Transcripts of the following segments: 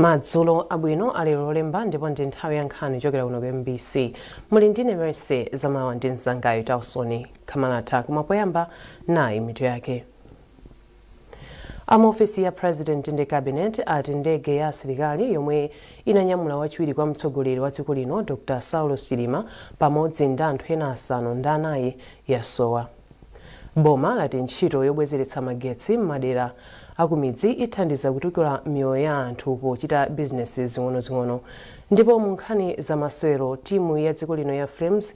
Madzulo abwino alero Lolemba, ndipo ndi nthawi ya nkhani kuchokera kuno ku MBC. Muli ndine Mercy Zamawa ndi mzangayo Tausoni Kamalatha. Koma poyamba, nayi mitu yake. Amaofesi ya President ndi Cabinet ati ndege ya asilikali yomwe inanyamula wachiwiri kwa mtsogoleri wa dziko lino Dr Saulos Chilima pamodzi ndi anthu ena 4 yasowa. Boma lati ntchito yobwezeretsa magetsi m'madera akumidzi ithandiza kutukula miyoyo ya anthu pochita bizinesi zing'onozing'ono. Ndipo mu nkhani za masewero, timu ya dziko lino ya Flames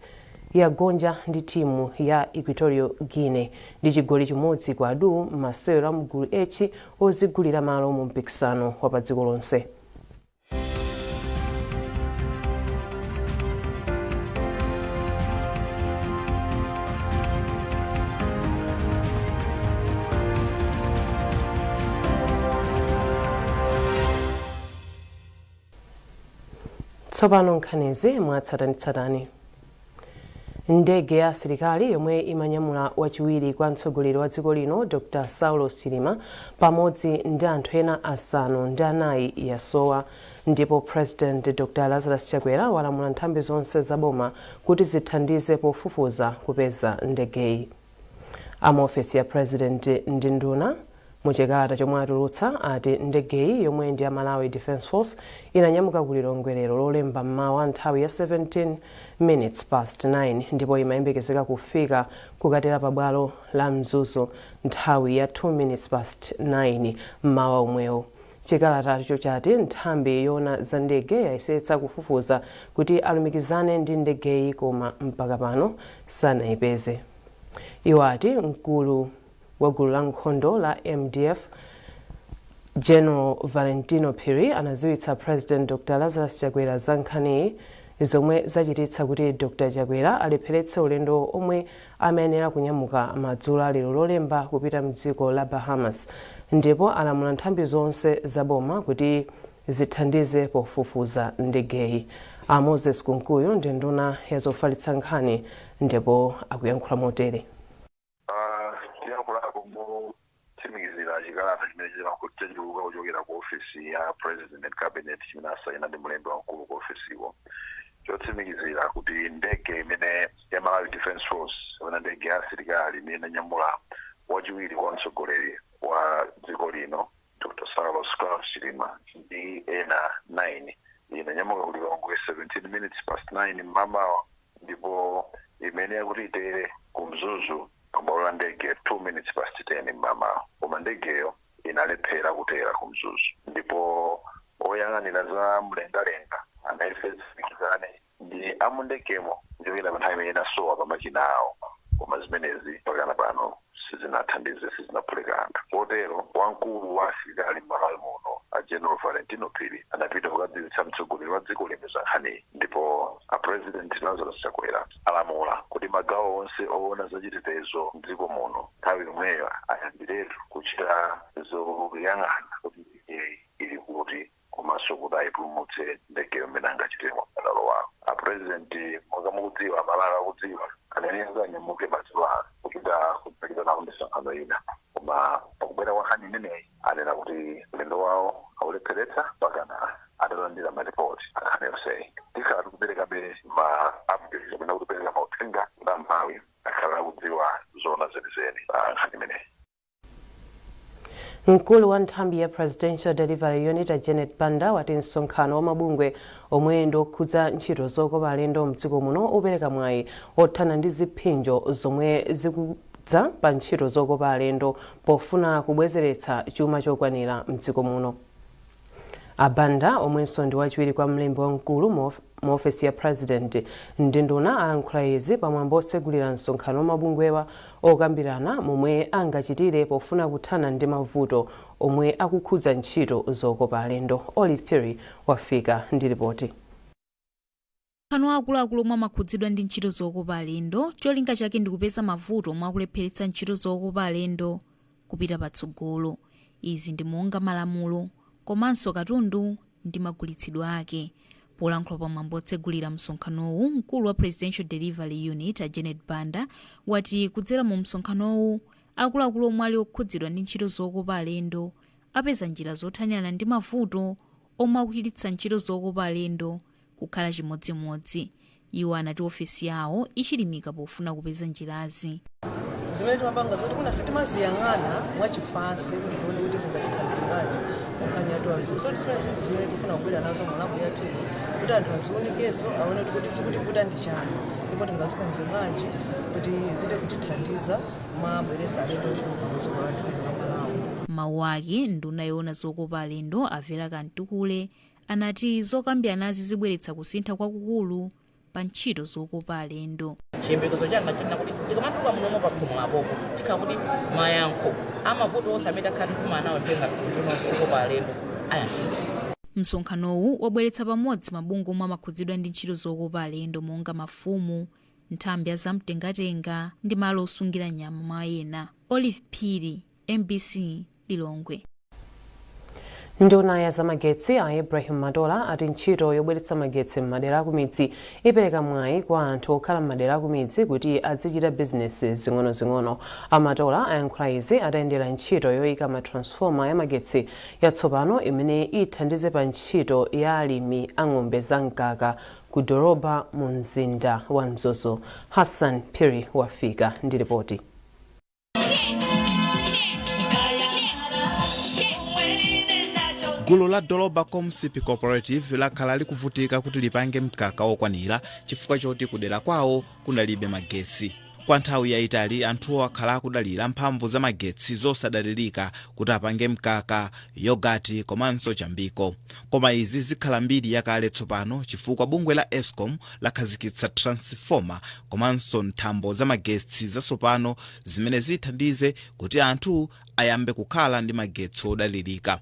yagonja ndi timu ya Equatorial Guinea ndi chigoli chimodzi kwa duu m'masewero a mgulu H ozigulira malo mu mpikisano wa pa dziko lonse. Tsopano nkhanizi mwatsatanetsatane. Ndege ya asilikali yomwe imanyamula wachiwiri kwa mtsogoleri wa dziko lino Dr Saulos Chilima pamodzi ndi anthu ena 4 yasowa, ndipo President Dr Lazarus Chakwera walamula nthambi zonse za boma kuti zithandize pofufuza kupeza ndegeyi. A muofesi ya President ndi nduna muchikalata chomwe atulutsa ati ndegeyi, yomwe ndi ya Malawi Defence Force, inanyamuka ku Lilongwe lero Lolemba mmawa nthawi ya 17 minutes past 9 ndipo imayembekezeka kufika kukatera pa bwalo la Mzuzu nthawi ya 2 minutes past 9 mmawa omwewo. Chikalatacho chati nthambi yoona za ndege yayesetsa kufufuza kuti alumikizane ndi ndegeyi koma mpaka pano sanayipeze. Iwo ati mkulu wa gulu la nkhondo la MDF General Valentino Phiri anadziwitsa President Dr Lazarus Chakwera za nkhaniyi, zomwe zachititsa kuti Dr Chakwera alepheretse ulendo omwe amayenera kunyamuka madzulo a lero Lolemba kupita mdziko la Bahamas, ndipo alamula nthambi zonse za boma kuti zithandize pofufuza ndegeyi. A Moses Kunkuyu ndi nduna ya zofalitsa nkhani ndipo akuyankhula motere. Tiyankhulapo motsimikizira chikalata chimene chatuluka kuchokera ku ofisi ya President and Cabinet, chimene asayina ndi mlembi wamkulu ku ofisiko, chotsimikizira kuti ndege imene ya Malawi Defence Force kapena ndege ya asilikali imene inanyamula wachiwiri kwa mtsogoleri wa dziko lino Dr Saulos Klaus Chilima ndi ena 9 inanyamuka ku Lilongwe 17 minutes past 9 mmamawa, ndipo imene yakuti itere ku Mzuzu pabwalo la ndege 2 minutes past 10 mmamawa, koma ndegeyo inalephera kutera ku Mzuzu ndipo oyang'anira za mlengalenga anayesetsa kulumikizana ndi amundegemo kuchokera pa nthawi imene inasowa pa makina awo, koma zimenezi mpakana pano sizinathandize, sizinaphule kanthu. Kotero wamkulu wa asilikali m'Malawi muno a General Valentino Phiri anapita kukadziwitsa mtsogoleri wa dziko lino za nkhaniyi, ndipo a President Lazarus Chakwera alamula kuti magawo onse oona za chitetezo m'dziko muno nthawi yomweyo ayambiretu kuchita zoyang'ana kuti ndegeyi ili kuti komanso kuti ayipulumutse ndegeyo mmene angachitire mwadala wawo. A President, monga mukudziwa, Amalawi akudziwa, anayenera kuti anyamuke madzulo ano kupita kukachita nawo misonkhano ina, koma pakubwera kwa nkhani imeneyi anena kuti ulendo wawo aulepheretsa mpakana atalandira malipoti a nkhani yonseyi. Tikhala tikuperekabe ma updates kapena kupereka mauthenga kuti Amalawi akhala akudziwa zoona zenizeni pa nkhani imeneyi. Mkulu wa nthambi ya Presidential Delivery Unit a Janet Banda wati msonkhano wa mabungwe omwe ndi okhudza ntchito zokopa alendo mdziko muno upereka mwayi othana ndi ziphinjo zomwe zikudza pa ntchito zokopa alendo pofuna kubwezeretsa chuma chokwanira mdziko muno. A Banda, omwenso ndi wachiwiri kwa mlembi wamkulu mu ofesi ya President ndi nduna, alankhula izi pamwambo otsegulira msonkhano wa mabungwewa okambirana momwe angachitire pofuna kuthana ndi mavuto omwe akukhudza ntchito zokopa alendo. Olive Phiri wafika ndi ripoti. Msonkhano wa akuluakulu omwe amakhudzidwa ndi ntchito zokopa alendo, cholinga chake ndi kupeza mavuto omwe akulepheretsa ntchito zokopa alendo kupita patsogolo. Izi ndi monga malamulo komanso katundu ndi magulitsidwe ake. Polankhula pamwambo otsegulira msonkhanowu, mkulu wa Presidential Delivery Unit a Janet Banda wati kudzera mu msonkhanowu, akuluakulu omwe ali okhudzidwa ndi ntchito zokopa alendo apeza njira zothanirana ndi mavuto Omwe akuchititsa ntchito zokopa alendo kukhala chimodzimodzi. Iwo anati ofesi yawo ichilimika pofuna kupeza njirazi. Zimene timapanga zoti kuna sitimaziyang'ana mwachifansi kuti tione kuti zingatithandize bwanji mu nkhani ya tourism. So zimene zinthu zimene tifuna kubwera nazo mu lab yathu ino kuti anthu aziwunikenso, aone kuti zikutivuta ndi chani ndipo tingazikonze bwanji kuti zite kutithandiza kumabweretsa alendo ochuluka mu dziko lathu la Malawi. Mawu ake, nduna yoona zokopa alendo a Vera Kamtukule anati zokambiranazi zibweretsa kusintha kwakukulu pa ntchito zokopa alendo. Chiyembekezo changa chonena kuti tikamatuluka munomo pa khomo lapopo, tikhala kuti mayankho amavuto onse amene takhala tikumana nawo ife ngati nduna zokopa alendo ayankhidwa. Msonkhanowu wabweretsa pamodzi mabungwe omwe amakhudzidwa ndi ntchito zokopa alendo monga mafumu, nthambi ya zamtengatenga ndi malo osungira nyama, mwa ena. Olive Phiri, MBC, Lilongwe. Nduna ya zamagetsi a Ibrahim Matola ati ntchito yobweretsa magetsi m'madera akumidzi ipereka mwayi kwa anthu okhala m'madera akumidzi kuti azichita bizinesi zing'onozing'ono. Amatola ayankhula izi atayendera ntchito yoyika ma transformer ya magetsi yatsopano imene ithandize pa ntchito ya alimi a ng'ombe zamkaka ku Doroba mu mzinda wa Mzuzu. Hassan Phiri wafika ndi ripoti. Gulu la Doloba Comsip Cooperative lakhala likuvutika kuti lipange mkaka wokwanira chifukwa choti kudera kwawo kunalibe magetsi. Kwa nthawi yayitali anthuwo akhala akudalira mphamvu za magetsi zosadalirika kuti apange mkaka, yogati komanso chambiko. Koma izi zikhala mbiri yakale tsopano chifukwa bungwe la ESCOM lakhazikitsa transformer komanso nthambo za magetsi zatsopano zimene zithandize kuti anthu ayambe kukhala ndi magetsi odalirika.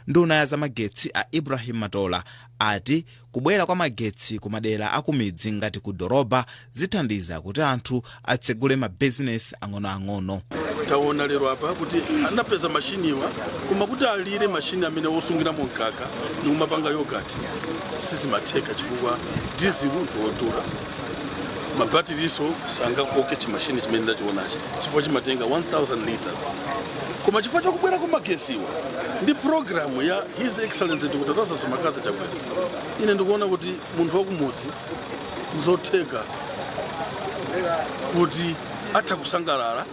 Nduna ya zamagetsi a Ibrahim Matola ati kubwera kwa magetsi ku madera akumidzi ngati ku Doroba zithandiza kuti anthu atsegule mabizinesi ang'onoang'ono. Taona lero apa kuti anapeza mashiniwa, koma kuti alire mashini amene osungiramo mkaka ndi kumapanga yogurt sizimatheka chifukwa dizelu ndiwodula, mabatiriso sangakoke chimashini chimene ndachionachi chifukwa chimatenga 1000 liters. Koma chifukwa chakubwera kwa magesiwa ndi programu ya His Excellency Dr Lazarus McCarthy Chakwera, ine ndikuona kuti munthu wakumudzi nzotheka kuti atha kusangalala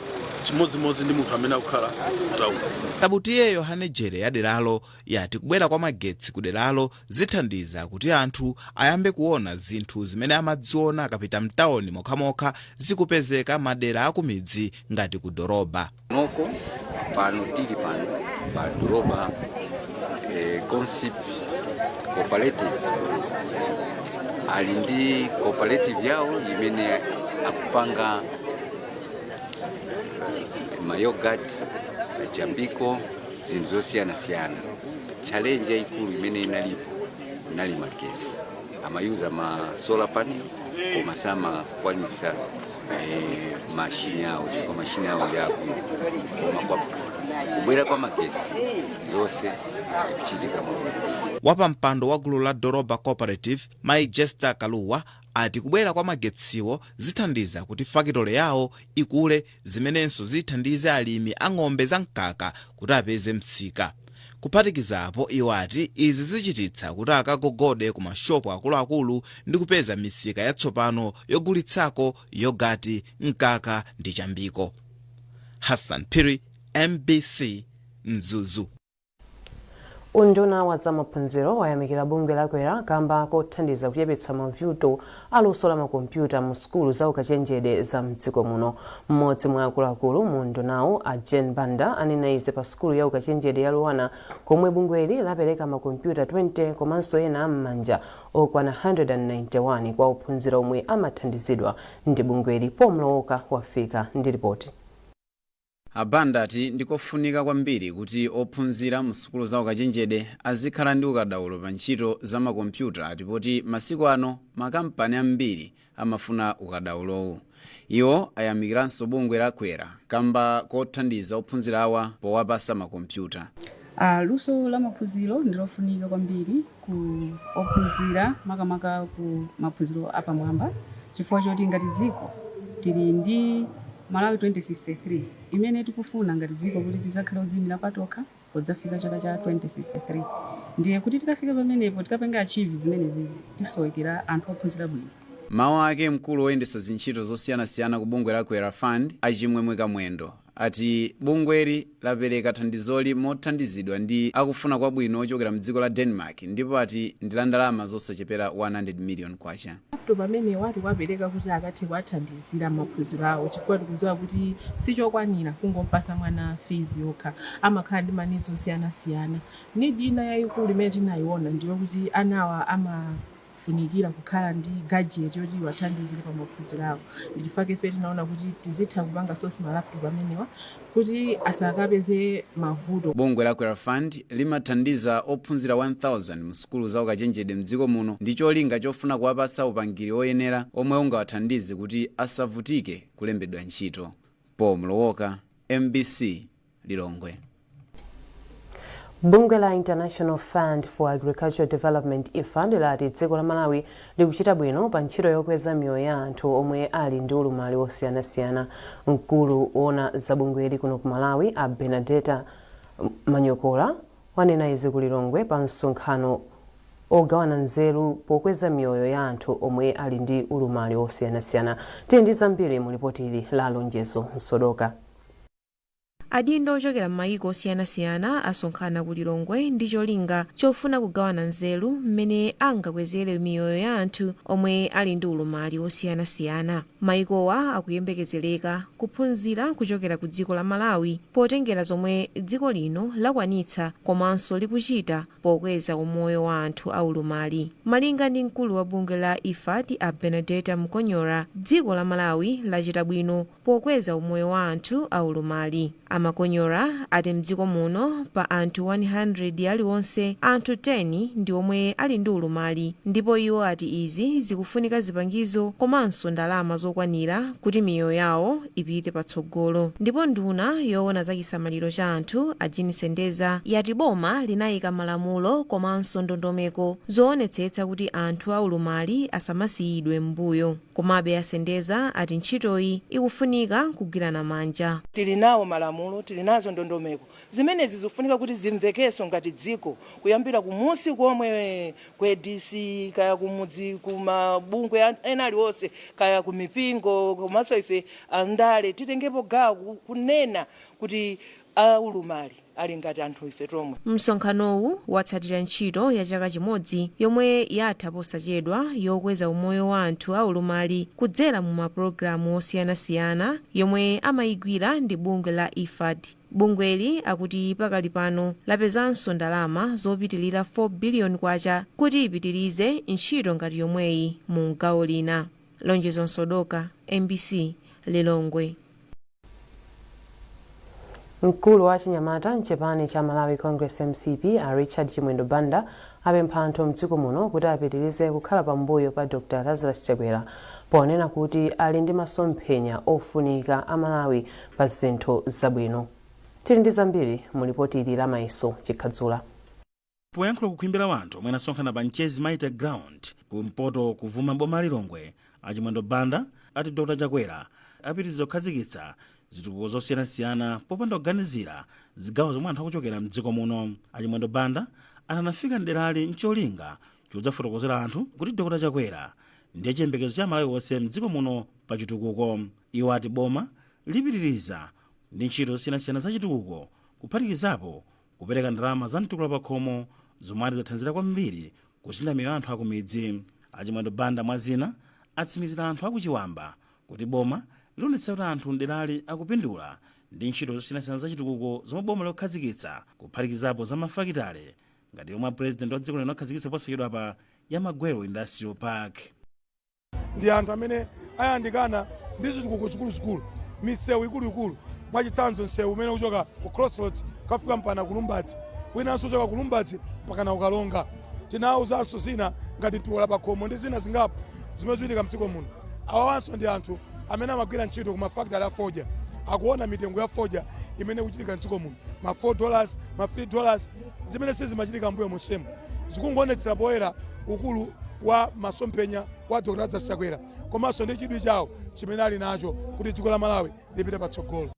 chimodzimodzi ndi munthu amene akukhala kutawuni. Tabutiye Yohane Jere ya deralo yati kubwera kwa magetsi ku deralo zithandiza kuti anthu ayambe kuona zinthu zimene amadziona akapita mtawuni mokhamokha zikupezeka madera akumidzi ngati ku Doroba. Noko pano tili pano pa Doroba Consip Cooperative, ali ndi cooperative yawo imene akupanga mayogurt, chambiko, zinthu zosiyanasiyana. Challenge yayikulu imene inalipo inali magesi. Amayuza ma solar panel koma samakwanisa mashini awo chifukwa mashini awo ndi akulu. Koma kwa kubwera kwa magesi zonse zikuchitika mwabwino. Wapampando wa gulu la Doroba Cooperative, Mai Jester Kaluwa, ati kubwera kwa magetsiwo zithandiza kuti fakitole yawo ikule, zimenenso zithandize alimi a ng'ombe za mkaka kuti apeze msika. Kuphatikizapo, iwo ati izi zichititsa kuti akagogode ku mashopu akuluakulu ndi kupeza misika yatsopano yogulitsako yogati, mkaka ndi chambiko. Hassan Phiri, MBC, Mzuzu. Unduna wa zamaphunziro wayamikira bungwe lakwera kamba kothandiza kuchepetsa mavuto aluso la makompyuta mu sukulu za ukachenjede za mdziko muno. Mmodzi mwa akuluakulu mu undunawu, a Jane Banda, anena izi pa sukulu ya ukachenjede ya Luanar komwe bungweli lapereka makompyuta 20 komanso ena am'manja okwana 191 kwa ophunzira omwe amathandizidwa ndi bungweli. Pomlowoka wafika ndi ripoti. Abanda ati ndikofunika kwambiri kuti ophunzira mu sukulu za ukachenjede azikhala ndi ukadaulo pa ntchito za makompyuta, atipoti masiku ano makampani ambiri amafuna ukadaulowu. Iwo ayamikiranso bungwe lakwera kamba kothandiza ophunzira awa powapasa makompyuta. Luso la maphunziro ndilofunika kwambiri ku ophunzira, makamaka ku maphunziro apamwamba, chifukwa choti ngati dziko tili ndi Malawi 2063 imene tikufuna ngati dziko kuti tidzakhala odziyimira patokha podzafika chaka cha 2063. Ndiye kuti tikafika pamenepo, tikapange achieve zimenezizi, tisowekera anthu ophunzira bwino. Mawu ake, mkulu woyendetsa zintchito zosiyanasiyana ku bungwe la Kwera Fund, Achimwemwe Kamwendo, ati bungweli lapereka thandizoli mothandizidwa ndi akufuna kwabwino ochokera mdziko la Denmark, ndipo ati ndi la ndalama zosachepera 100 million kwacha. Laptop amenewa tikuwapereka kuti akathe kuwathandizira maphunziro awo, chifukwa tikudziwa kuti sichokwanira kungompasa mwana fees yokha, amakhala ndi ma needs osiyanasiyana. Need ina yayikulu imene tinayiona ndiyo kuti anawa amafunikira kukhala ndi gadget yoti iwathandizire pa maphunziro awo. Ndichifukwa ife tinaona kuti tizitha kupanga source ma laptop amenewa kuti asakapeze mavuto. Bungwe la Kwera Fund limathandiza ophunzira 1000 mu sukulu za ukachenjede mdziko muno ndi cholinga chofuna kuwapatsa upangiri oyenera omwe ungawathandize kuti asavutike kulembedwa ntchito. Paul Mlowoka, MBC, Lilongwe. Bungwe la International Fund for Agricultural Development, IFAD, lati dziko la Malawi likuchita bwino pa ntchito yokweza miyoyo ya anthu omwe ali ndi ulumali osiyanasiyana. Mkulu woona za bungweli kuno ku Malawi, a Benedetta Manyokola, wanena izi ku Lilongwe pa msonkhano ogawana nzeru pokweza miyoyo ya anthu omwe ali ndi ulumali osiyanasiyana. Tili ndi zambiri mu lipoti ili la Lonjezo Msodoka. Adindo ochokera m'mayiko osiyanasiyana asonkhana ku Lilongwe ndi cholinga chofuna kugawana nzeru mmene angakwezere miyoyo ya anthu omwe ali ndi ulumali osiyanasiyana. Mayikowa akuyembekezereka kuphunzira kuchokera ku dziko la Malawi potengera zomwe dziko lino lakwanitsa komanso likuchita pokweza umoyo wa anthu aulumali. Malinga ndi mkulu wa bungwe la IFAD, a Benedetta Mkonyora, dziko la Malawi lachita bwino pokweza umoyo wa anthu aulumali. Amakonyora ati mdziko muno pa anthu 100 aliwonse, anthu 10 ndi omwe ali ndi ulumali, ndipo iwo ati izi zikufunika zipangizo komanso ndalama zokwanira kuti miyoyo yawo ipite patsogolo. Ndipo nduna yoona za chisamaliro cha anthu, a Jean Sendeza, yati boma linayika malamulo komanso ndondomeko zoonetsetsa kuti anthu aulumali asamasiyidwe m'mbuyo. Komabe Asendeza ati ntchitoyi ikufunika kugwirana manja. Tili nawo malamulo, tili nazo ndondomeko zimenezi, zikufunika kuti zimvekenso ngati dziko, kuyambira kumusi komwe ku ADC, kaya kumudzi, kumabungwe ena aliwonse, kaya kumipingo, komanso ife andale titengepo gawo kunena kuti aulumali ali ngati anthu ife tomwe. Msonkhanowu watsatira ntchito ya chaka chimodzi yomwe yatha posachedwa yokweza umoyo wa anthu aulumali kudzera mu mapulogalamu osiyanasiyana yomwe amayigwira ndi bungwe la IFAD. Bungweli akuti pakali pano lapezanso ndalama zopitilira 4 biliyoni kwacha kuti ipitirize ntchito ngati yomweyi mu gawo lina. Lonjezo Msodoka, MBC, Lilongwe. Mkulu wa chinyamata mchipani cha Malawi Congress, MCP, a Richard Chimwendo Banda, apempha anthu mdziko muno kuti apitirize kukhala pambuyo pa Dr Lazarus Chakwera, ponena kuti ali ndi masomphenya ofunika a Malawi pa zinthu zabwino. Tili ndi zambiri mu lipoti ili la Maiso Chikhadzula. Poyankhula kukhimbira anthu omwe anasonkhana pa Mchezi Mighty Ground kumpoto kuvuma boma Lilongwe, Achimwendo Banda ati Dr Chakwera apitiriza kukhazikitsa zitukuko zosiyanasiyana popanda kuganizira zigawo zomwe anthu akuchokera mdziko muno. Achimwendo Banda anafika mderali ncholinga chodzafotokozera anthu kuti Dr Chakwera ndiye chiyembekezo cha Malawi wonse mdziko muno pa chitukuko. Iwo ati boma lipitiriza ndi ntchito zosiyanasiyana za chitukuko, kuphatikizapo kupereka ndalama za mtukula pakhomo zomwe ati zathandizira kwambiri kusintha miyoyo ya anthu akumidzi. Achimwendo Banda, mwa zina, atsimikizira anthu akuchiwamba kuti boma lionetsa kuti anthu mderali akupindula ndi ntchito zosiyanasiyana za chitukuko zomwe boma likukhazikitsa, kuphatikizapo za mafakitale ngati yomwe purezidenti wa dziko lino akhazikitsa posachedwapa ya Magwero Industrial Park. Ndi anthu amene ayandikana ndi zitukuko zikuluzikulu, misewu ikuluikulu. Mwachitsanzo, msewu umene uchoka ku Crossroads kafika mpaka ku Lumbadzi, winanso uchoka ku Lumbadzi mpaka na Ukalonga. Tinawuzanso zina ngati mtukula pakhomo ndi zina zingapo zimene zikuchitika mdziko muno. Awawanso ndi anthu amene amagwira ntchito ku mafakitale a fodya, akuona mitengo ya fodya imene ikuchitika mdziko muno, ma $4, ma $3, zimene sizimachitika mbuyo monsemo. Zikungoonetsera poyera ukulu Wa masomphenya wa Dr Lazarus Chakwera komanso ndi chidwi chawo chimene ali nacho kuti dziko la Malawi lipite patsogolo.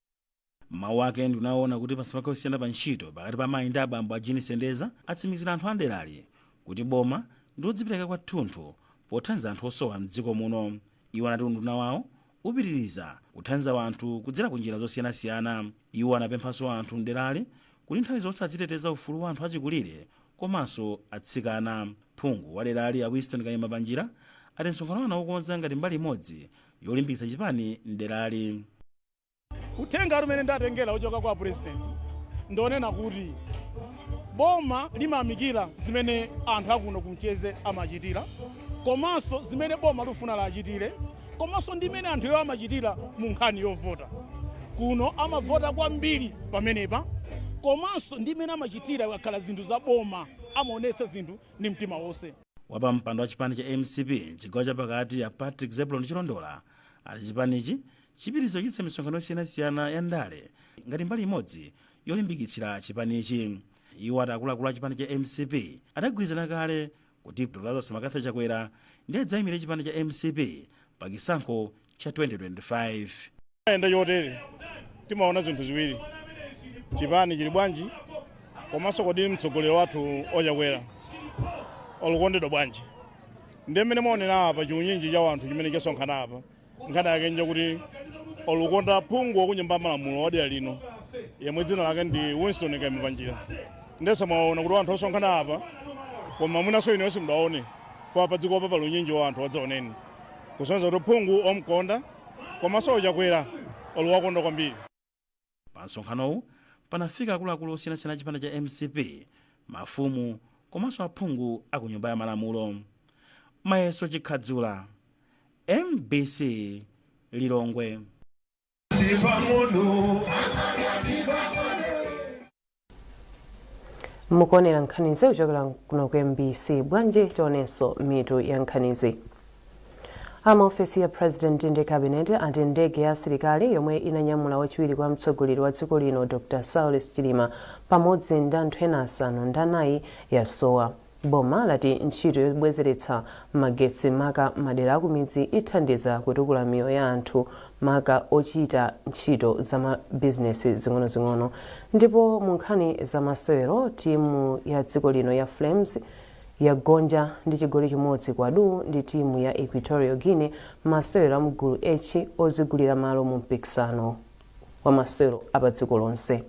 Mawu ake, nduna yoona kuti pasakhale kusiyana pa ntchito pakati pa amayi ndi abambo a Jean Sendeza atsimikizira anthu aderali kuti boma ndi lodzipereka kwathunthu pothandiza anthu osowa mdziko muno. Iwo anati unduna wawo upitiriza kuthandiza anthu kudzera ku njira zosiyanasiyana. Iwo anapemphanso anthu mderali kuti nthawi zonse aziteteza ufulu wa anthu achikulire komanso atsikana. Phungu wa derali a Winston Kayima Panjira ati msonkhano anawukonza ngati mbali imodzi yolimbikitsa chipani mderali. Uthenga umene ndatengera uchoka kwa President ndonena kuti boma limayamikira zimene anthu akuno kumcheze amachitira, komanso zimene boma lifuna lachitire, komanso ndi imene anthu iwo amachitira mu nkhani yovota. Kuno amavota kwambiri pamenepa, komanso ndi imene amachitira kakhala zinthu za boma, amaonetsa zinthu ndi mtima wonse. Wapampando wa chipani cha MCP mchigawo chapakati a Patrick Zebulon Chilondola ati chipanichi chipitiriza kuchititsa misonkhano yosiyanasiyana ya ndale ngati mbali imodzi yolimbikitsira chipanichi. Iwo ati akuluakulu a chipani cha MCP adagwirizana kale kuti Dr Lazarus McCarthy Chakwera ndiye adzayimire chipani cha MCP pa chisankho cha 2025. Ayenda chotere, timaona zinthu ziwiri: chipani chili bwanji, komanso kodi mtsogoleri wathu oChakwera olukondedwa bwanji. Ndi mmene mwaonera apa, chiunyinji cha anthu chimene chasonkhana apa, nkhani yake njakuti olukonda phungu wakunyumba malamulo wa dera lino yemwe dzina lake ndi Winston Kaima Panjira. Ndese mwaona kuti anthu osonkhana apa, koma mwinanso inu simudaone fa pa dziko pa pali unyinji wa anthu wadzaoneni, kusonyeza kuti phungu omkonda komanso oChakwera oluwakonda kwambiri. Pa msonkhanowu panafika akuluakulu osiyanasiyana a chipani cha MCP, mafumu komanso aphungu aku nyumba ya malamulo. Mayeso Chikhadzula, MBC, Lilongwe. Mukuonera nkhanizi kuchokera kuno ku MBC. Bwanji tionenso mitu ya nkhanizi. Amaofesi ya President ndi Cabinet ati ndege ya asilikali yomwe inanyamula wachiwiri kwa mtsogoleri wa dziko lino Dr Saulos Chilima pamodzi ndi anthu ena 4 yasowa. Boma lati ntchito yobwezeretsa magetsi maka madera akumidzi ithandiza kutukula miyoyo ya anthu, maka ochita ntchito za mabizinesi zing'onozing'ono. Ndipo mu nkhani za masewero, timu ya dziko lino ya Flames yagonja ndi chigoli 1-2 ndi timu ya Equatorial Guinea masewero a mgulu H ozigulira malo mu mpikisano wa masewero apadziko lonse.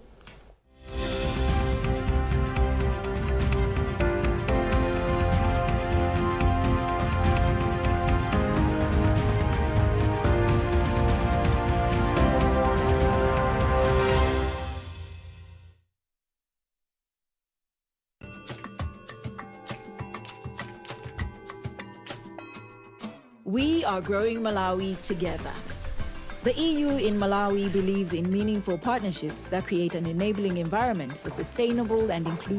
We are growing Malawi together. The EU in Malawi believes in meaningful partnerships that create an enabling environment for sustainable and inclusive